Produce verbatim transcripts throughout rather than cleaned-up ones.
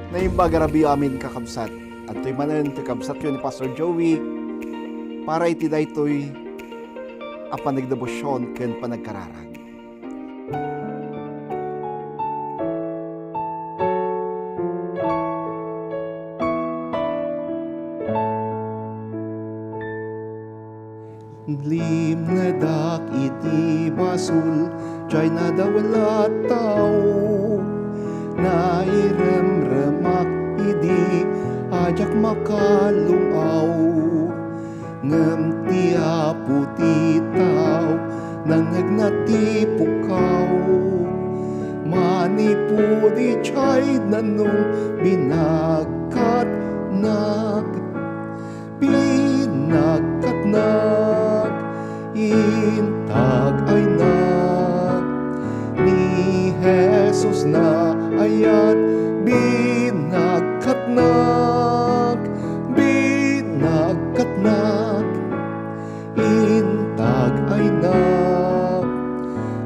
Naimbag a rabii amin, kakabsat. Adtoy manen ti kabsatyo ni Pastor Joey para iti daytoy a panagdebosion ken panagkararag. Limnedak iti basol, jay nadawel a tao. Nairemremak idi a diak makalung-aw. Ngem ti Apo ti tao, nangngegna ti pukaw. Manipud idiay danum, binagkatnak. Binagkatnak, intag-aynak. Ni Jesus naayat, binagkatnak, binagkatnak, intag-aynak.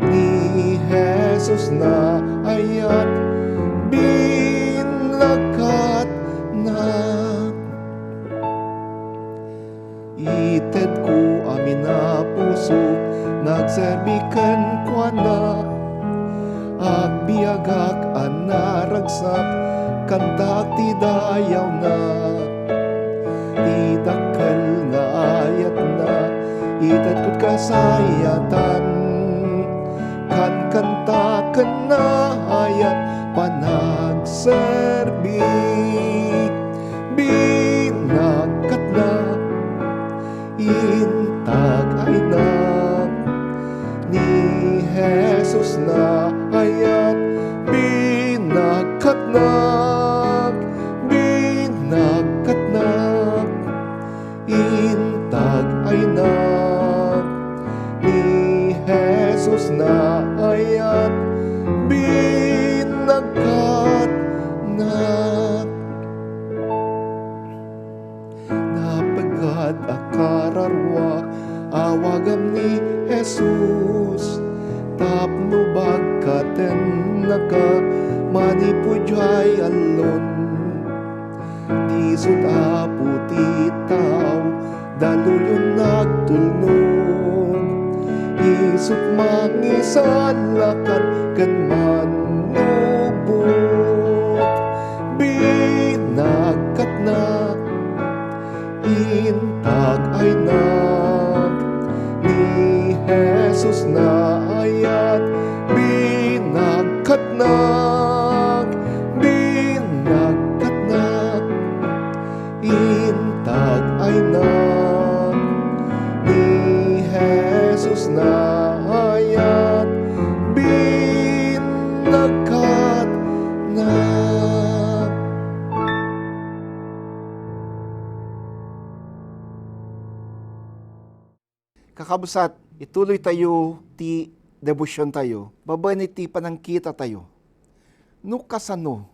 Ni Jesus naayat, binagkatnak. Itedko amin a pusok nga agserbi kenkuana. Agbiagak a naragsak, kantaak ti dayawna. Ti dakkel nga ayatna, itedko kasayatan. Kankanta ken naayat panagserbi. Binagkatnak, intag-aynak. Ni Jesus naayat, binagkatnak, binagkatnak. Intag-aynak. Ni Jesus naayat, binagkatnak. Napeggad a kararua, awagam ni Jesus, tapno bagkatennaka manipud diay allon. Isut' Apo ti tao, daluyon nagtulnog. Isut' mangisalakan ken mannubot. Binagkatnak, intag-aynak. Ni Jesus naayat, binagkatnak, binagkatnak. Intag-aynak. Ni Jesus naayat, binagkatnak. Kakabsat, ituloy tayo ti debosion tayo babaen iti panangkita tayo no kasano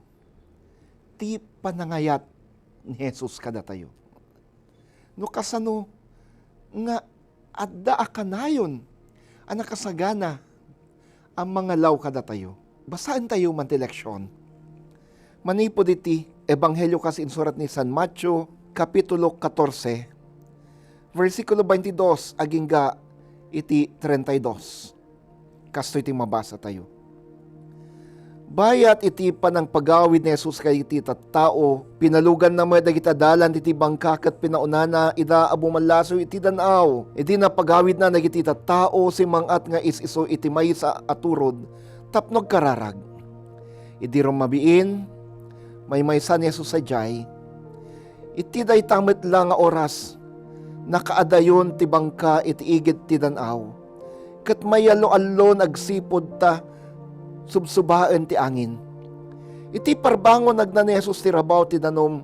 ti panangayat ni Jesus kadatayo. No kasano nga adda a kanayon a nakasagana a mangalaw kadatayo. Basaen tayo man ti leksion. Manipud iti Ebanghelio kas insurat ni San Mateo, Kapitulo katorse, bersikulo baintidos agingga iti trenta y dos. Kastoy ti mabasa tayo. Bayat iti panangpagawid ni Jesus kadagiti tattao, pinaluganna met dagiti adalan iti bangka ket pinaunana ida a bumallaso iti dan-aw. Idi napagawidna dagiti tattao, simmang-at nga is-isu iti maysa a turod tapno agkararag. Idi rummabiin, maymaysa ni Jesus sadiay. Iti dayta met la nga oras, nakaadayon ti bangka iti igid ti dan-aw, ket mayallo-allon agsipud ta subsubaen ti angin. Iti parbangonagna ni Jesus ti rabaw ti danum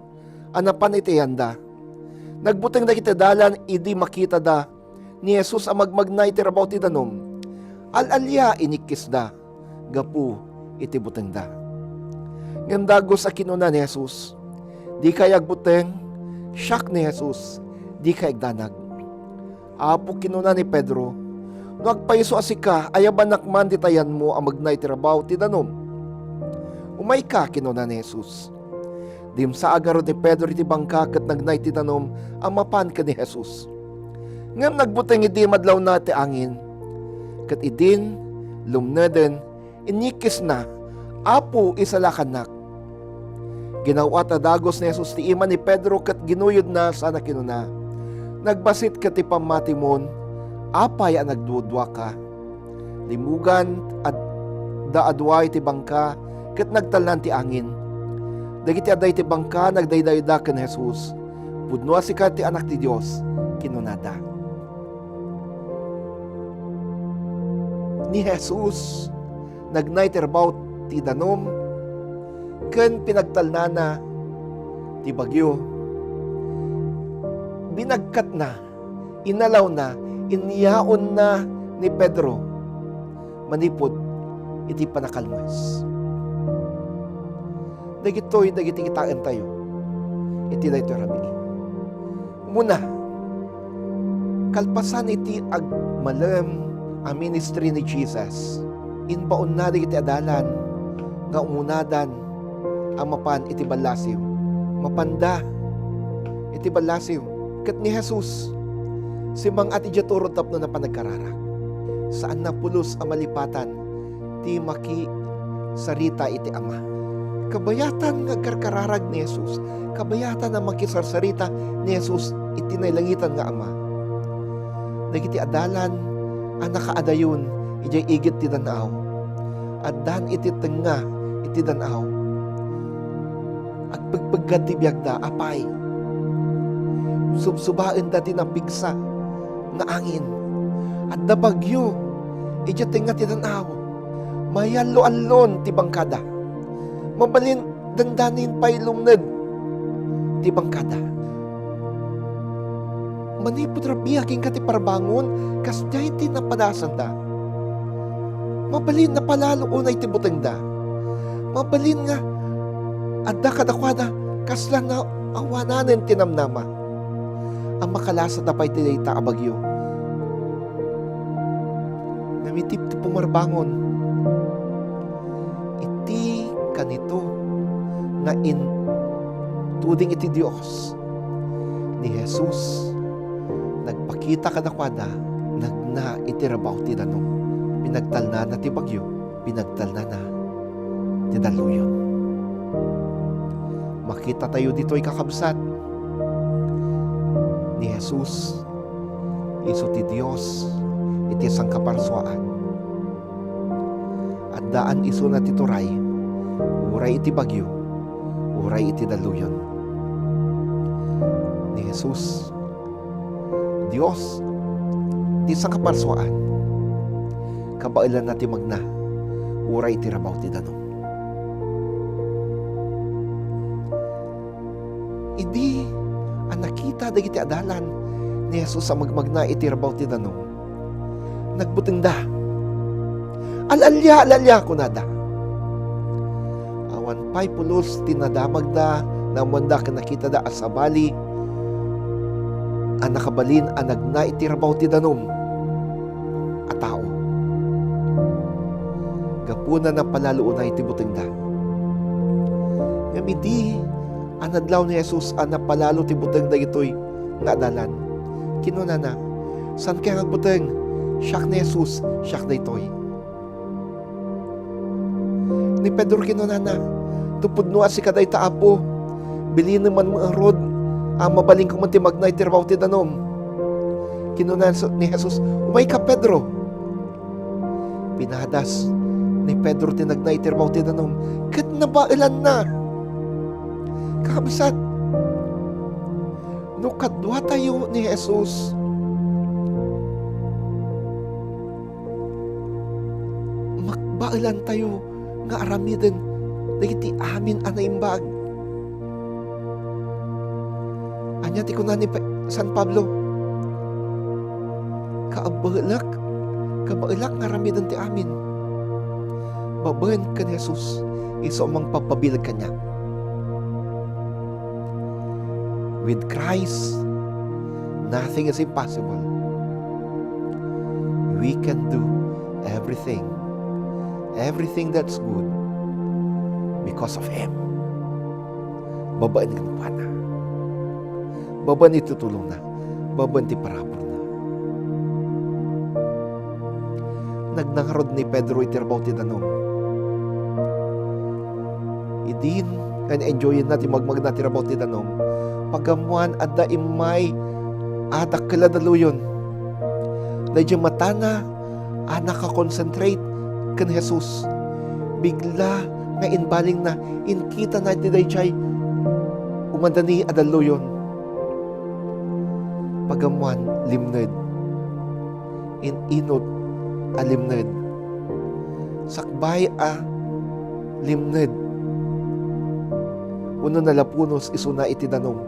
a napan iti ayanda, nagbuteng dagiti adalan idi makitada ni Jesus a magmagna iti rabaw ti danum. Al-alia, inikkisda gapu iti butengda. Ngem dagus a kinuna ni Jesus, "Dikay agbuteng, siak ni Jesus, dikay agdanag." "Apo," kinuna ni Pedro, "no agpayso a sika, ayabanak man ti tayanmo a magna iti rabaw ti danum." "Umayka," kinuna ni Jesus. Limsaag ngarud ni Pedro iti bangka ket nagna iti danum a mapan ken ni Jesus. Ngem nagbuteng idi madlawna ti angin, ket idin lumneden, inyikkisna, "Apo, isalakannak." Ginaw-at a dagus ni Jesus ti ima ni Pedro ket ginuyodna sana kinuna, "Nagbassit ket ti pammatimon, apay a nagduaduaka?" Limmugan ad-, da a dua iti bangka ket nagtalnan ti angin. Dagiti adda iti bangka nagdaydayawda ken Jesus. "Pudno a sika ti Anak ti Dios," kinunada. Ni Jesus nagna iti rabaw ti danum ken pinagtalnana ti bagyo. Binagkatna, inalawna, inyaonna ni Pedro manipud iti panakalmes. Dagitoy dagiti kitaentayo iti daytoy rabii. Umuna, kalpasan iti agmalem a ministry ni Jesus, imbaonna dagiti adalan nga umunadan a mapan iti ballasiw. Mapanda iti ballasiw. Ket ni Jesus, simmang-at idiay turod tapno napan nagkararag. Saanna pulos a malipatan ti makisarita iti Ama. Kabayatan nga agkarkararag ni Jesus, kabayatan a makisarsarita ni Jesus iti nailangitan nga Ama. Dagiti adalan a nakaadayon idiay igid ti dan-aw, addan iti tengnga iti dan-aw. Agpegpeggad ti biagda, apay. Subsubaenda ti napigsa nga angin. Adda bagyo idiay tengnga ti dan-aw. Mayallo-allon ti bangkada. Mabalin dandanin pay lumned ti bangkada. Manipud rabii agingga ti parbangon, kasdiay ti napadasanda. Mabalin napalalo unay ti butengda. Mabalin nga adda kadakuada kasla naawananen ti namnama a makalasat a pay ti dayta a bagyo. Ngem iti ti pumarbangon, iti kanito nga intuding iti Dios, ni Jesus nagpakita kadakuada, nagna iti rabaw ti danum. Pinagtalnana ti bagyo, pinagtalnana ti dalluyon. Makitatayo ditoy, kakabsat, ni Jesus isu ti Dios iti sangkaparsuaan. Addaan isuna ti turay, uray iti bagyo, uray iti dalluyon. Ni Jesus, Dios ti sangkaparsuaan. Kabaelanna ti magna, uray iti rabaw ti danum. Idi a nakita dagiti adalan ni Jesus a magmagna iti rabaw ti danum, nagbutengda. "Al-alia, al-alia," kunada. Awan pay pulos ti nadamagda, naammoanda ken nakitada a sabali a nakabalin a nagna iti rabaw ti danum a tao. Gapuna, napalalo unay ti butengda. Ngem idi a nadlaw ni Jesus a napalalo ti buteng dagitoy nga adalan, kinunana, "Saanka nga agbuteng? Siak ni Jesus, siak daytoy." Ni Pedro kinunana, "Pudno a sika dayta, Apo. Bilinem man ngarud a mabalinko met ti magna iti rabaw ti danum." Kinuna ni Jesus, "Umayka, Pedro." Pinadas ni Pedro ti nagna iti rabaw ti danum, ket nabaelanna. Kakabsat, no kaduatayo ni Jesus, magbaelantayo nga aramiden dagiti amin a naimbag. Ania ti kuna ni Pe-, San Pablo? "Kabaelak, kabaelak nga aramiden ti amin." Babaen ken Jesus, isu a mangpabpabileg kaniak. With Christ, nothing is impossible. We can do everything, everything that's good because of Him. babaen kenkuana. Babaen iti tulongna, babaen ti paraburna. Nagnangarud ni Pedro iti rabaw ti danum. Idin nga na-enjoyenna ti magmagna ti rabaw ti danum, pagammoan adda immay a dakkel a dalluyon. Daydiay matana a nakakonsentrate ken Jesus. Bigla nga imbalingna, inkitana iti daydiay umadani a dalluyon. Pagammoan, limned. In-inut a limned. Sakbay a limned. Wenno nalapunos isuna iti danum.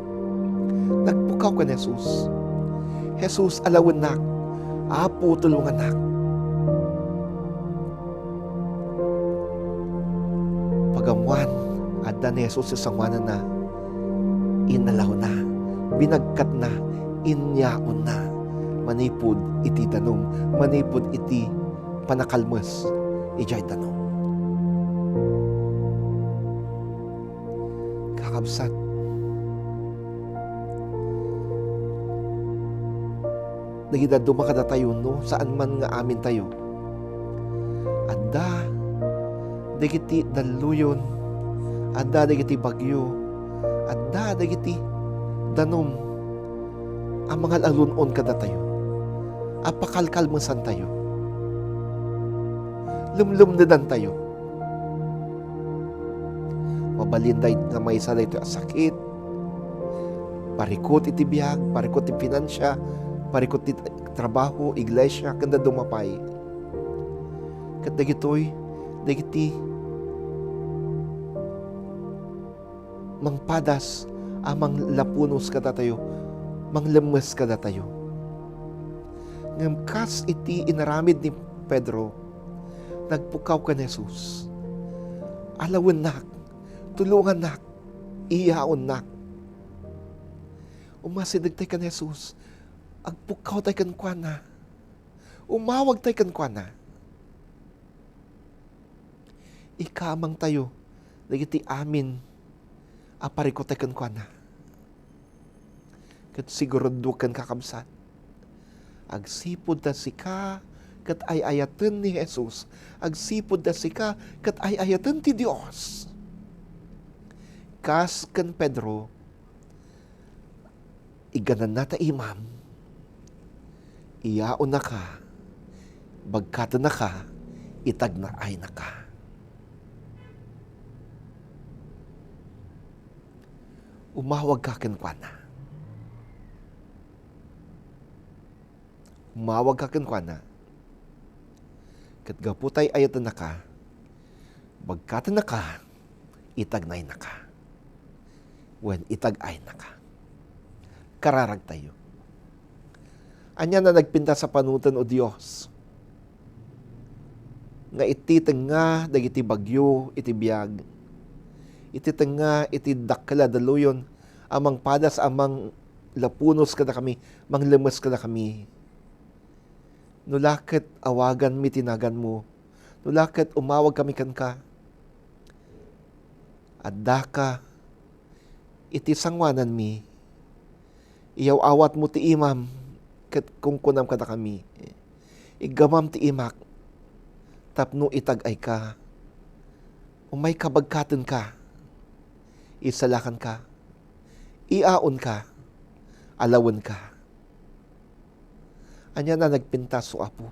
Nagpukaw ken Jesus. "Jesus, alawennak. Apo, tulongannak." Pagammoan, adda ni Jesus ti sangoananna. Inalawna, binagkatna, inyaonna manipud iti danum, manipud iti panakalmes idiay danum. Kakabsat, dagiti dadduma kadatayo, no, saan man nga amintayo. Adda dagiti dalluyon, adda dagiti bagyo, adda dagiti danum a mangal-alun-on kadatayo, a pakalkalmesantayo, lumlumnedantayo. Mabalin day nga maysa daytoy a sakit, parikut iti biag, parikut ti pinansia, parikut ti trabaho, iglesia, ken dadduma pay. Ket dagitoy, dagiti mangpadas a manglapunos kadatayo, manglemmes kadatayo. Ngem kas iti inaramid ni Pedro, nagpukaw ken Jesus, "Alawennak, tulongannak, iyaonnak." Umasidegtay ken Jesus, agpukkawtay kenkuana, umawagtay kenkuana. Ikamangtayo dagiti amin a parikutay kenkuana. Ket sigurudo ken kakabsat, agsipud ta sika ket ay-ayaten ni Jesus, agsipud ta sika ket ay-ayaten ti Dios. Kas ken Pedro, iggananna ta imam, iyaonnaka, bagkatennaka, itagnaynaka. Umawagka kenkuana. Umawagka kenkuana. Ket gapu ta ay-ayatennaka, bagkatennaka, itagnaynaka. Wen itag-aynaka. Kararagtayo. Ania a nagpintas a panoten, O Dios, nga iti tengnga dagiti bagyo iti biag, iti tengnga iti dakkel a dalluyon a mangpadas a manglapunos kadakami, manglemmes kadakami. No la ket awaganmi ti naganmo, no la ket umawagkami kenka, addaka iti sangoananmi. Iyaw-awatmo ti imam ket kunkunam kadakami, "Iggamam ti imak tapno itag-ayka. Umayka, bagkatenka, isalakanka, iyaonka, alawenka." Ania a nagpintas, O Apo?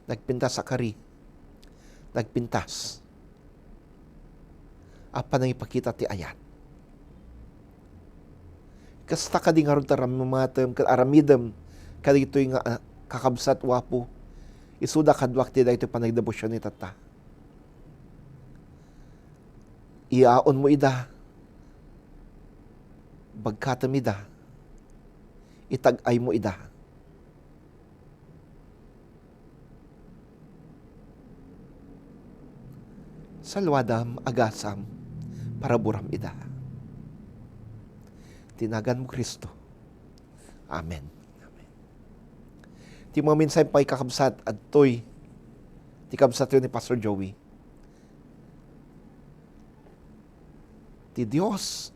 Nagpintas a kari. Nagpintas a panangipakita ti ayat. Kasta kadi ngarud ti arammatem ken aramidem kadagitoy nga, ah, kakabsat, O Apo? Isuda kaduak ti daytoy panagdebosion itatta. Iyaonmo ida. Bagkatem ida. Itag-aymo ida. Saluadam, agasam, paraburam ida. Ti naganmo, Cristo. Amen. Amen. Ti mga mensahe pay, kakabsat, adtoy ti kabsatyo ni Pastor Joey. Ti Dios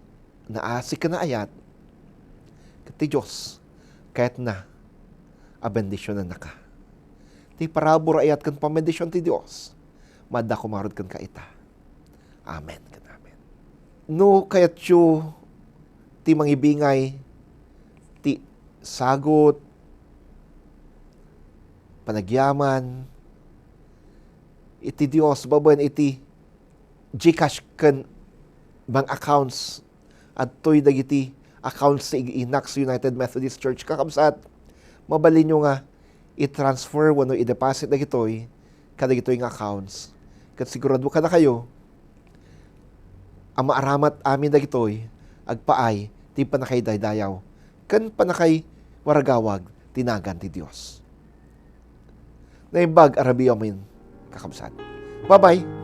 naasik ken naayat, ket ti Dios kayatna a bendisionannaka. Ti parabur a ayat ken pambendision ti Dios, maadda koma ngarud kenka ita. Amen ken amen. No kayatyo ti mangibingay ti sagut, panagyaman iti Dios babaen iti GCash ken bank accounts, adtoy dagiti accounts ti ig-inak sa United Methodist Church, kakabsat, mabalinyo nga i-transfer wenno i-deposit dagitoy kadagitoy nga accounts. Ket sigurado kadakayo a maaramat amin dagitoy agpaay ti pannakaidaydayaw ken pannakaiwaragawag ti nagan ti Dios. Naimbag a rabii amin, kakabsat. Bye-bye!